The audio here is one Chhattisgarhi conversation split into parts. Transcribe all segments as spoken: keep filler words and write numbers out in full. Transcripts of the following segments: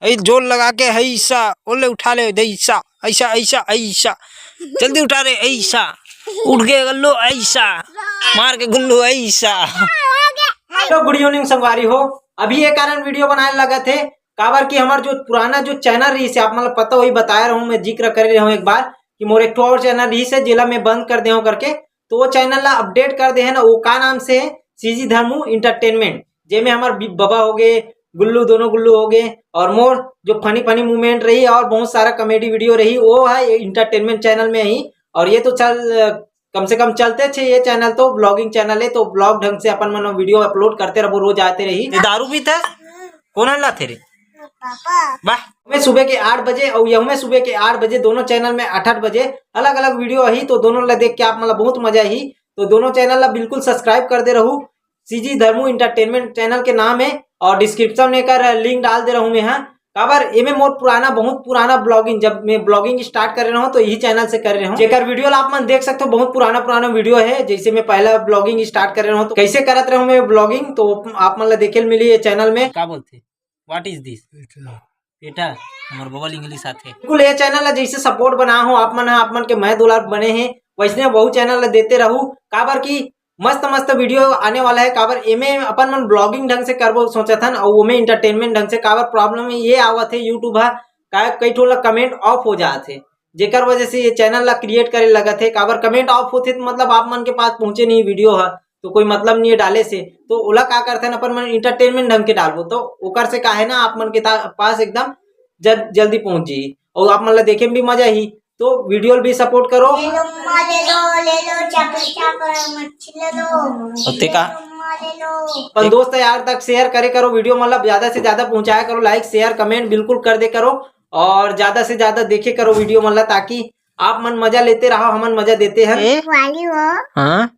ऐ जोर लगा के, ऐसा, ओले उठा ले, ऐसा, ऐसा, ऐसा, ऐसा। जल्दी उठा रे, ऐसा। उठ के गल्लू, ऐसा। मार के गुल्लू, ऐसा। Hello, good evening संगवारी हो। अभी ये कारण वीडियो बनाए लगा थे, काबर कि हमर जो पुराना जो चैनल रहिस हे, आप मन ल पता होही, बताए रहूं, मैं जिक्र करे रहूं एक बार कि मोर एक ठो और चैनल रहिस हे, जेला मैं बंद कर दे हूं करके। तो वो चैनल ला अपडेट कर दे हे ना, वो का नाम से हे, सीजी धर्मू एंटरटेनमेंट, जेमे हमर बी-, बबा हो गए, गुल्लू, दोनों गुल्लू हो गए, और मोर जो फनी फनी मोमेंट रही और बहुत सारा कॉमेडी वीडियो रही, वो है एंटरटेनमेंट चैनल में ही। और ये तो चल, कम से कम चलते छे ये चैनल, तो ब्लॉगिंग चैनल है, तो ब्लॉग ढंग से अपन मन वीडियो अपलोड करते रहबो, रोज आते रही। ये दारू पीता है? कौन है लाते रे? पापा। वाह। मैं सुबह के आठ बजे और यहूँ में सुबह के आठ बजे, दोनों चैनल में आठ आठ बजे अलग अलग वीडियो आही, तो दोनों ला देख के आप मन ला बहुत मजा आही। तो दोनों चैनल ला बिल्कुल सब्सक्राइब कर दे रहू। सीजी धर्मू एंटरटेनमेंट चैनल के नाम है और डिस्क्रिप्शन में एकर लिंक डाल दे रहू मैं हा। काबर एमे मोर पुराना, बहुत पुराना ब्लॉगिंग, जब मैं ब्लॉगिंग स्टार्ट करे रहूं तो यही चैनल से करे रहूं, जेकर वीडियो ला आप मन देख सकते हो, बहुत पुराना पुराना वीडियो है, जैसे मैं पहला ब्लॉगिंग स्टार्ट करे रहूं तो कैसे करत रहूं मैं ब्लॉगिंग, तो आप मन ला देखे ल मिली ये चैनल में। का बोलथे? What is this? PETA. PETA, हमर बबल इंग्लिश आथे। बिल्कुल, ये चैनल ला जैसे सपोर्ट बना हो आप मन, आप मन के मैं दुलार बने हे, वैसने वहू चैनल ला देते रहू, काबर कि मस्त मस्त वीडियो आने वाला है। काबर एमे अपन मन ब्लॉगिंग ढंग से करबो सोचत हन, और ओमे एंटरटेनमेंट ढंग से। काबर प्रॉब्लम ये आवत है, यूट्यूब हा का कई ठो ला कमेंट ऑफ हो जात है, जेकर वजह से ये चैनल ला क्रिएट करे लगत है। काबर कमेंट ऑफ होथे तो मतलब आप मन के पास पहुंचे नहीं वीडियो हा, तो कोई मतलब नहीं है डाले से। तो ओला का करथन, अपन मन एंटरटेनमेंट ढंग के डालबो, तो ओकर से का है ना, आप मन के ता-, पास एकदम जल-, जल्दी पहुंच जी, और आप मन ला देखे में भी मजा ही। तो वीडियो भी सपोर्ट करो। ले लो, मम्मा, ले लो, ले लो, चाकर, चाकर, मच्छी ले लो। और ते का? ले लो, मम्मा, ले लो। अपन दोस्त यार तक शेयर करे करो, वीडियो मतलब ज्यादा से ज्यादा पहुंचाया करो, लाइक, शेयर, कमेंट बिल्कुल कर दे करो, और ज्यादा से ज्यादा देखे करो वीडियो मतलब, ताकि आप मन मजा लेते रहो, हमन मजा देते हैं। ए? वाली हो। हाँ?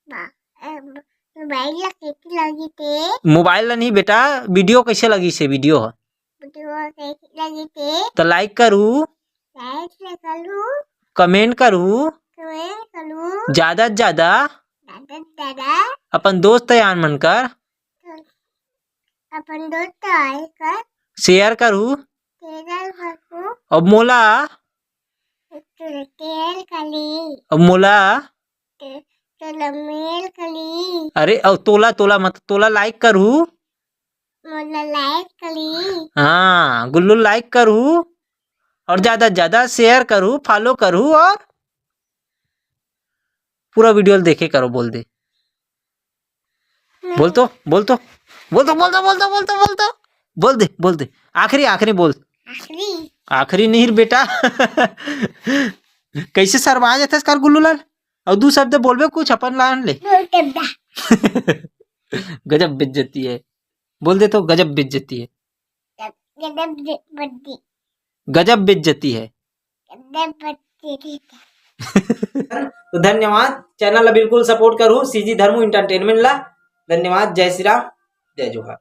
बा-, ए, ब-, मोबाइल ला कैसे लगी थे? मोबाइल ला नहीं बेटा, वीडियो कैसे लगी से, वीडियो ह। वीडियो कैसे लगी थे? तो लाइक करू। लाइक से करू। कमेंट करू। कमेंट करू। ज्यादा से ज्यादा। ज्यादा से ज्यादा। अपन दोस्त यार मन कर। तो अपन दोस्त यार कर। शेयर करू। शेयर करू। अब मोला। शेयर करी। अब मोला। ते-, तोला मेल करी। अरे, अउ तोला, तोला मत, तोला लाइक करू। मोला लाइक करी। हाँ, गुल्लू लाइक करू। और ज्यादा से ज्यादा शेयर करू, फॉलो करू और पूरा वीडियो देखे करो, बोल दे। बोल तो, बोल तो, बोल तो, बोल दे, बोल दे। आखिरी, आखिरी बोल। आखिरी? आखिरी नहीं रे बेटा। कैसे शर्मा जाथस कर गुल्लू लाल? और दू शब्द बोलबे कुछ अपन लान ले। बोल कर दा। गजब बेइज्जती है। बोल दे तो, गजब बेइज्जती है। गजब बेइज्जती। गजब बेइज्जती है। गजब बेइज्जती। तो धन्यवाद, चैनल ला बिल्कुल सपोर्ट करू, सीजी धर्मू एंटरटेनमेंट ला। धन्यवाद, जय श्री राम, जय जोहार।